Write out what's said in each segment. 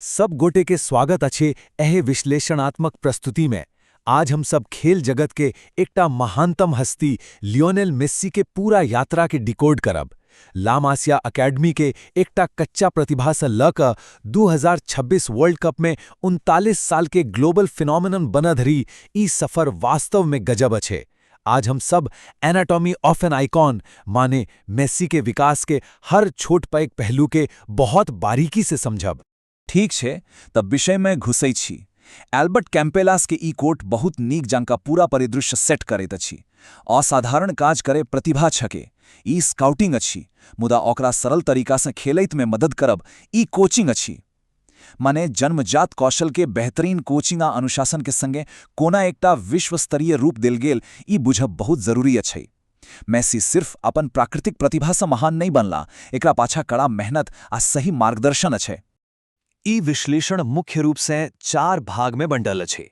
सब गोटे के स्वागत अछि एहि विश्लेषणात्मक प्रस्तुति में। आज हम सब खेल जगत के एकटा महानतम हस्ती लियोनेल मेस्सी के पूरा यात्रा के डिकोड करब। ला मासिया अकेडमी के एकटा कच्चा प्रतिभा से ल क 2026 वर्ल्ड कप में 39 साल के ग्लोबल फिनोमिनन बन धरि ई सफर वास्तव में गजब अछि। आज हम सब एनाटॉमी ऑफ एन आइकॉन, माने मेस्सी के विकास के हर छोट पैघ पहलू के बहुत बारीकी से समझब। ठीक छै, तऽ विषयमे घुसै छी। एल्बर्ट कैम्पेलास के ई कोट बहुत नीक जकाँ पूरा परिदृश्य सेट करैत अछि। "असाधारण काज करे प्रतिभा छके, ई स्काउटिंग अछि, मुदा ओकरा सरल तरीकासँ खेलैतमे मदद करब, ई कोचिंग अछि।" माने जन्मजात कौशल के बेहतरीन कोचिंग आ अनुशासन के संगे कोना एकटा विश्व स्तरीय रूप देल गेल, ई बुझब बहुत जरूरी अछि। मैसी सिर्फ अपन प्राकृतिक प्रतिभासँ महान नहि बनला, एकरा पाछा कड़ा मेहनत आ सही मार्गदर्शन अछि। ई विश्लेषण मुख्य रूप से चार भाग में बंटल अछि।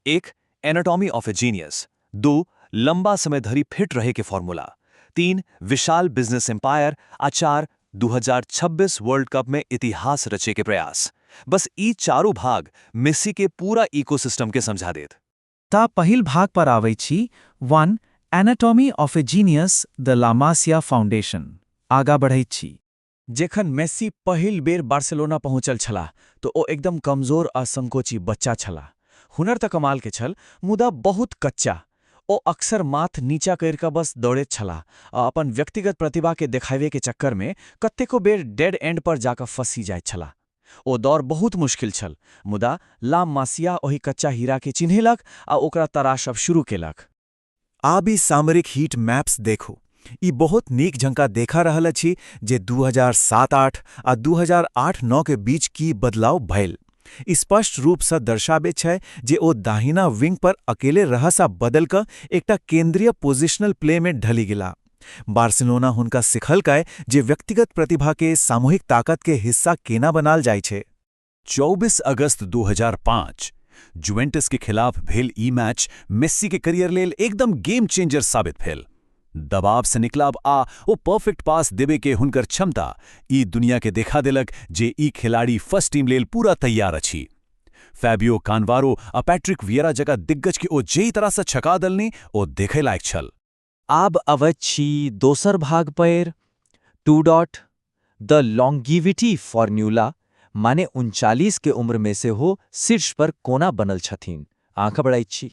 1, एनाटॉमी ऑफ ए जीनियस। 2, लंबा समय धरि फिट रहे के फॉर्मूला। 3, विशाल बिजनेस एम्पायर आ 4, 2026 वर्ल्ड कप में इतिहास रचे के प्रयास। बस ई चारू भाग मेस्सी के पूरा इकोसिस्टम के समझा देत। ता पहिल भाग पर आबै छी। 1, Anatomy of a Genius, the La Masia Foundation। आगा बढ़ैत छी। जखन मेस्सी पहिल बेर बार्सिलोना पहुंचल छलाह, तऽ ओ एकदम कमजोर आ संकोची बच्चा छलाह। हुनर तऽ कमाल के छल, मुदा बहुत कच्चा। ओ अक्सर माथ नीचा करि कऽ बस दौड़ैत छलाह आ अपन व्यक्तिगत प्रतिभा के देखाबे के चक्कर में कतेको बेर डेड एंड पर जाकऽ फंसी जाइत छलाह। ओ दौर बहुत मुश्किल छल, मुदा ला मासिया ओहि कच्चा हीरा के चिन्हेलक आ ओकरा तराशब शुरू केलक। आब ई सामरिक हीट मैप्स देखू। ई बहुत नीक जकाँ देखा रहल अछि जे 2007-8 आ 2008-9 के बीच की बदलाव भेल। ई स्पष्ट रूपसँ दर्शाबै छै जे ओ दाहिना विंग पर अकेले रहसँ बदल कऽ एकटा केंद्रीय पोजिशनल प्ले में ढलि गेला। बार्सिलोना हुनका सिखलकै जे व्यक्तिगत प्रतिभा के सामूहिक ताकत के हिस्सा केना बनाल जाइ छै। 24 अगस्त 2005, जुवेंटस के खिलाफ भेल ई मैच मेस्सी के करियर लेल एकदम गेम चेंजर साबित भेल। दबाव से निकलब आ ओ परफेक्ट पास देबे के हुनकर क्षमता, ई दुनिया के देखा देलक जे ई खिलाड़ी फर्स्ट टीम लेल पूरा तैयार अछि। फैबियो कानवारो आ पैट्रिक वियरा जकाँ दिग्गज के ओ जेहि तरह से छका देलनि, ओ देखै लायक छल। आब अबैत छी दोसर भाग पर। 2 dot, the longevity formula, माने 39 के उम्र में सेहो शीर्ष पर कोना बनल छथिन। आँख बढ़ाइत छी।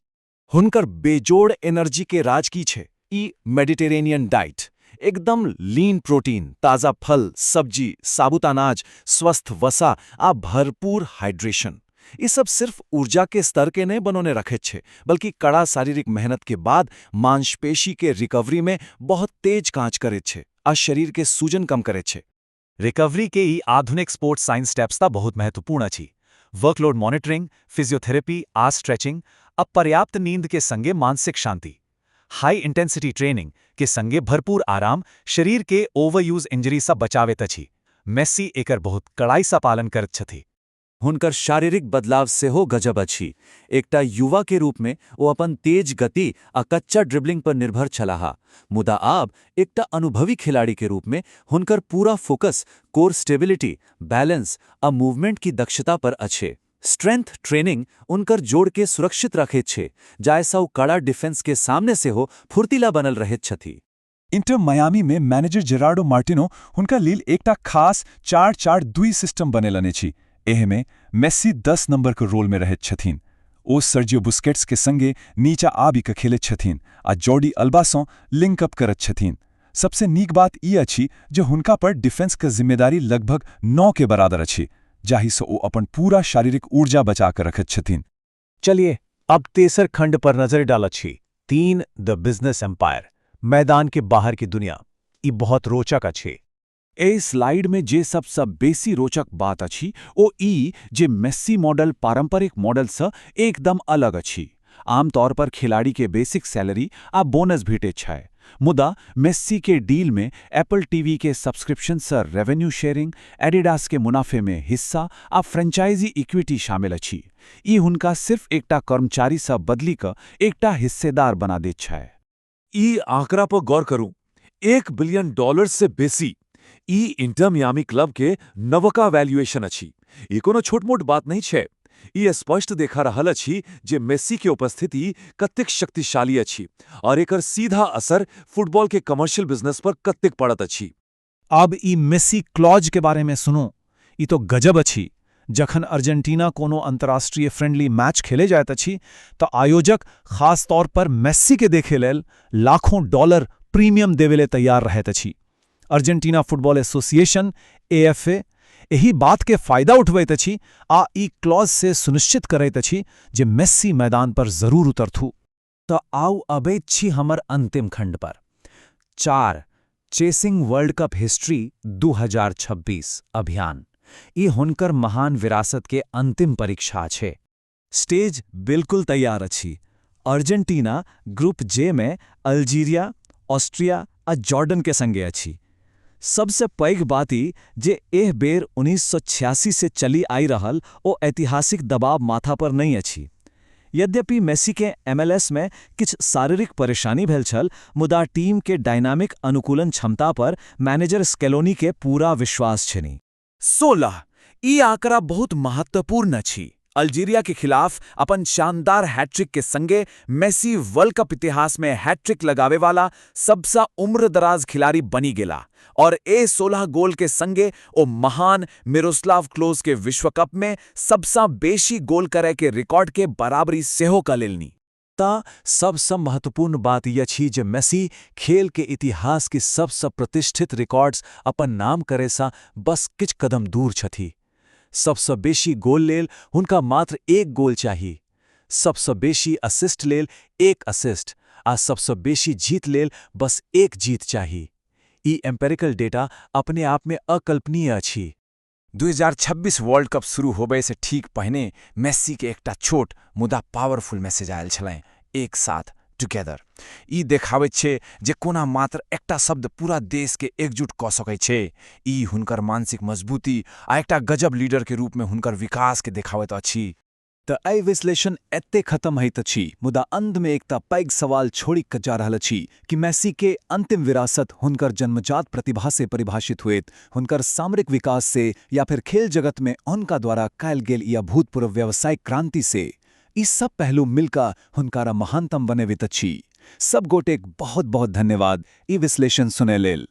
हुनकर बेजोड़ एनर्जी के राज की छै? ई मेडिटेरेनियन डाइट, एकदम लीन प्रोटीन, ताजा फल, सब्जी, साबुत अनाज, स्वस्थ वसा आ भरपूर हाइड्रेशन। ई सब सिर्फ ऊर्जा के स्तर के नहि बनौने रखैत छै, बल्कि कड़ा शारीरिक मेहनत के बाद मांसपेशी के रिकवरी में बहुत तेज काज करैत छै आ शरीर के सूजन कम करैत छै। रिकवरी के ई आधुनिक स्पोर्ट्स साइंस स्टेप्स ता बहुत महत्वपूर्ण अछि। वर्कलोड मॉनिटरिंग, फिजियोथेरेपी आ स्ट्रेचिंग आ पर्याप्त नींद के संगे मानसिक शांति, हाई इंटेंसिटी ट्रेनिंग के संगे भरपूर आराम शरीर के ओवरयूज इंजरी सँ बचाबैत अछि। मेस्सी एकर बहुत कड़ाई सँ पालन करैत छथि। हुनकर शारीरिक बदलाव सेहो गजब अछि। एकटा युवा के रूप में ओ अपन तेज गति आ कच्चा ड्रिबलिंग पर निर्भर छलाह, मुदा आब एकटा अनुभवी खिलाड़ी के रूप में हुनकर पूरा फोकस कोर स्टेबिलिटी, बैलेंस आ मूवमेंट की दक्षता पर अछि। स्ट्रेंथ ट्रेनिंग उनकर जोड़ के सुरक्षित रखैत छै, जाहिसँ ओ कड़ा डिफेंस के सामने सेहो फुर्तीला बनल रहैत छथि। इंटर मयामी में मैनेजर जेरार्डो मार्टिनो हुनका लेल एकटा खास 4-4-2 सिस्टम बनेलने छी। एहिमे मेस्सी 10 नंबर के रोल में रहैत छथिन। ओ सर्जियो बुस्केट्स के संगे नीचा आबि कऽ खेलैत छथिन आ जॉर्डी अल्बासँ लिंक अप करैत छथिन। सबसे नीक बात ई अछि जे हुनका पर डिफेंस के जिम्मेदारी लगभग 9 के बराबर अछि, जाहिसँ ओ अपन पूरा शारीरिक ऊर्जा बचा कऽ रखैत छथिन। चलिए, अब तेसर खंड पर नजर डालत छी। 3, the business empire, मैदान के बाहर की दुनिया। ई बहुत रोचक अछि। एहि स्लाइडमे जे सबसँ बेसी रोचक बात अछि, ओ ई जे मेस्सी मॉडल पारंपरिक मॉडलसँ एकदम अलग अछि। आमतौर पर खिलाड़ी के बेसिक सैलरी आ बोनस भेटैत छै, मुदा मेस्सी के डील में एप्पल टीवी के सब्सक्रिप्शन सँ रेवेन्यू शेयरिंग, एडिडास के मुनाफे में हिस्सा आ फ्रेंचाइजी इक्विटी शामिल अछि। ई हुनका सिर्फ एकटा कर्मचारी सँ बदलि कऽ एकटा हिस्सेदार बना दैत छै। ई आंकड़ा पर गौर करू, $1 बिलियन से बेसी। ई इंटर मियामी क्लब के नवका वैल्यूएशन अछि। ई कोनो छोट-मोट बात नहि छै। ई स्पष्ट देखा रहल अछि जे मेस्सी के उपस्थिति कतेक शक्तिशाली अछि और एकर सीधा असर फुटबॉल के कमर्शियल बिजनेस पर कतेक पड़त अछि। आब ई मेस्सी क्लॉज के बारे में सुनू। ई तो गजब अछि। जखन अर्जेंटीना कोनो अंतर्राष्ट्रीय फ्रेंडली मैच खेले जाइत अछि, तऽ आयोजक खास तौर पर मेस्सी के देखे लेल लाखों डॉलर प्रीमियम देवे ले तैयार रहैत अछि। अर्जेंटीना फुटबॉल एसोसिएशन, एएफए, एहि बात के फायदा उठबैत अछि आ ई क्लॉज से सुनिश्चित करैत अछि जे मेस्सी मैदान पर जरूर उतरथु। तऽ आउ, अबैत छी हमर अंतिम खंड पर। 4, चेसिंग वर्ल्ड कप हिस्ट्री 2026 अभियान। ई हुनकर महान विरासत के अंतिम परीक्षा छै। स्टेज बिल्कुल तैयार अछि। अर्जेंटीना ग्रुप जे में अल्जीरिया, ऑस्ट्रिया आ जॉर्डन के संगे अछि। सबसे पैघ बात ई जे एह बेर 1986 से चली आई रहल ओ ऐतिहासिक दबाव माथा पर नहि अछि। यद्यपि मेसी के एमएलएस में किछु शारीरिक परेशानी भेल छल, मुदा टीम के डायनामिक अनुकूलन क्षमता पर मैनेजर स्केलोनी के पूरा विश्वास छनि। 16, ई आंकड़ा बहुत महत्वपूर्ण अछि। अल्जीरिया के खिलाफ अपन शानदार हैट्रिक के संगे मेसी वर्ल्ड कप इतिहास में हैट्रिक लगावे वाला सबसा उम्रदराज खिलाड़ी बनी गेला और ए 16 गोल के संगे ओ महान मिरोस्लाव क्लोज के विश्व कप में सबसा बेशी गोल करे के रिकॉर्ड के बराबरी सेहो क लेलनी। ता सबसँ महत्वपूर्ण बात ई अछि जे मेसी खेल के इतिहास के सबसँ प्रतिष्ठित रिकॉर्ड्स अपन नाम करैसँ बस किछु कदम दूर छथि। सबसँ बेसी गोल लेल हुनका मात्र एक गोल चाही, सबसँ बेसी असिस्ट लेल एक असिस्ट आ सबसँ बेसी जीत लेल बस एक जीत चाही। ई एम्पेरिकल डेटा अपने आप में अकल्पनीय अछि। 2026 वर्ल्ड कप शुरू होबे से ठीक पहिने मेस्सी के एकटा छोट मुदा पावरफुल मैसेज आयल छलै, एक साथ, टुगेदर। ई देखाबैत छै जे कोना मात्र एकटा शब्द पूरा देश के एकजुट कऽ सकै छै। ई हुनकर मानसिक मजबूती आ एकटा गजब लीडर के रूप में हुनकर विकास के देखाबैत अछि। तऽ एहि विश्लेषण एते खत्म होइत अछि, मुदा अंत में एकटा पैघ सवाल छोड़ि कऽ जा रहल अछि कि मेसी के अंतिम विरासत हुनकर जन्मजात प्रतिभा से परिभाषित हुएत, हुनकर सामरिक विकास से या फिर खेल जगत में हुनका द्वारा कयल गेल ई अभूतपूर्व व्यावसायिक क्रांति से। ई सब पहलू मिलकर हुनकारा महानतम बनेबैत अछि। सब गोटेक बहुत बहुत धन्यवाद ई विश्लेषण सुनय लेल।